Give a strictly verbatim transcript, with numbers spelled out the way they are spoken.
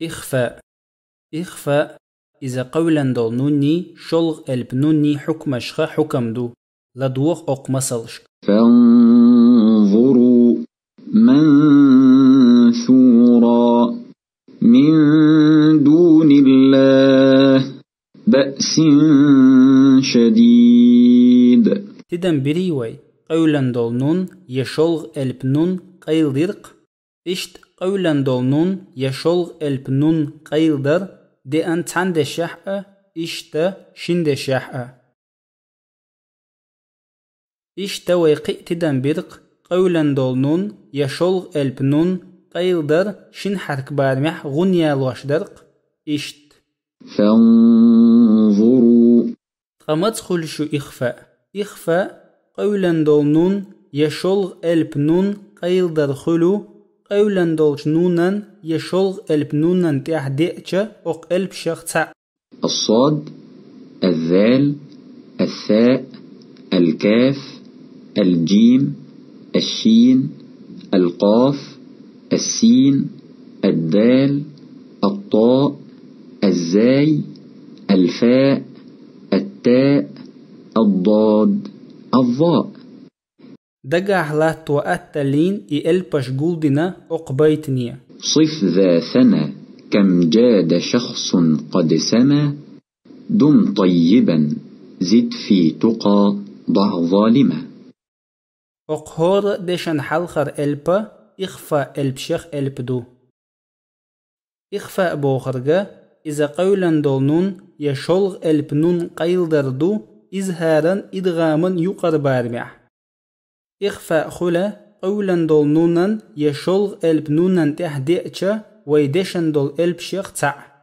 Ихфаъ. Ихфаъ, иза къевлан долу нунний, шолгӀа элп нунний хьукмашха хьукам ду. ЛадогӀа окху масалшка. فانظروا منثورا من دون الله بأس شديد. Тидам бирий вай, къевлан долу нун я шолгӀа элп нун къайладиркх? Иштта къевлан долу нун я шолгӀа элп нун къайладар деана цхьана дешехь а, иштта шина дешехь а. Иштта вай кхин а тидам биркх, къевлан долу нун я шолгӀа элп нун къайладар шина хьарка барамехь гӀунна ялош даркх, иштта. فانظروا. Ткъа маца хуьлу шу ихфаъ? Ихфаъ, къевлан долу нун я шолгӀа элп нун къайладар хуьлу, къевлан долчу нунан я шолгӀа элп нунан тӀехь деъча окху элпашах цхьаъ. الصاد، الذال، الثاء، الكاف، الجيم، الشين، القاف، السين، الدال، الطاء، الزاي، الفاء، التاء، الضاد، الظاء. Дагахь латто атталлин и элпаш гулдина окху байтане. صف ذا ثنى كم جاد شخص قد سما دم طيبا زد في تقى ضع ظالما. Окху хӀора а дешан хьалхара элпа ихфаъ элпашех элп ду. Ихфаъ бохург иза къевлан долу нун я шолгӀа элп нун къайладар ду изхӀаран, идгӀаман юкъара барамехь. Ихфаъ хуьлу къевлан долу нунан я шолгӀа элп нунан тӀехь деъча вай дешан долу элпашех цхьаъ.